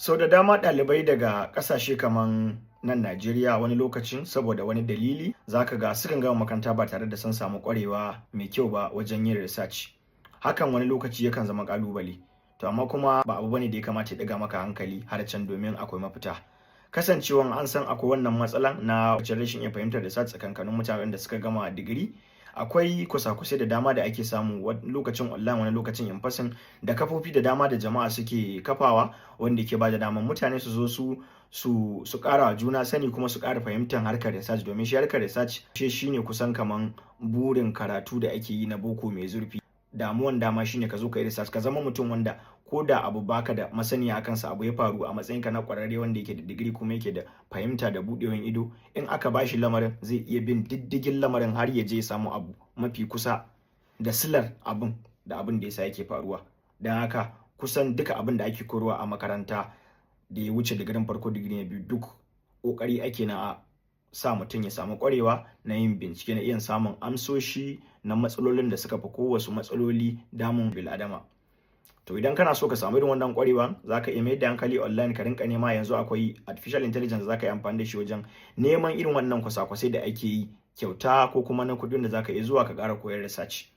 Sau da dama ɗalibai daga ƙasashe kaman nan Najeriya, wani lokacin saboda wani dalili, zaka ga sukan gama makaranta ba tare da sun samu ƙwarewa mai kyau ba wajen yin research. Hakan wani lokaci yakan zama ƙalubale. To amma kuma ba abu bane da ya kamata ya ɗaga maka hankali har can, domin akwai mafita. Kasancewan an san akwai wannan matsalan na rashin iya fahimtar research tsakankanin mutanen da suka gama digiri, akwai kwasa-kwasai da dama da ake samu, wani lokacin online, wani lokacin in person, da kafofi da dama da jama'a suke kafawa wanda ke bada daman mutane su zo su ƙara juna sani kuma su ƙara fahimtar harkar research, domin shi harkar research shi shine kusan kaman burin karatu da ake yi na boko mai zurfi. Damuwan dama shine ka zo ka yi research, ka zama mutum wanda ko da abu baka da masaniya akan sa, abu ya faru, a matsayinka na ƙwararre wanda yake da digiri kuma yake da fahimta da buɗewan ido, in aka bashi lamarin zai iya bin diddigin lamarin har ya je ya samu abu mafi kusa da silar abun da abin da yasa yake faruwa. Don haka kusan duka abin da ake koyarwa a makaranta da ya wuce digirin farko, digiri na biyu, duk ƙoƙari ake na sa mutum ya samu ƙwarewa na yin bincike, na iya samun amsoshi na matsalolin da suka fi kowace matsaloli damun bil'adama. To idan kana so ka samu irin wannan ƙwarewa, za ka iya mayar da hankali online ka rinka nema. Yanzu akwai artificial intelligence, za ka yi amfani da shi wajen neman irin wannan kwasa-kwasai da ake yi kyauta ko kuma na kuɗin da za ka iya zuwa ka ƙara koyar research.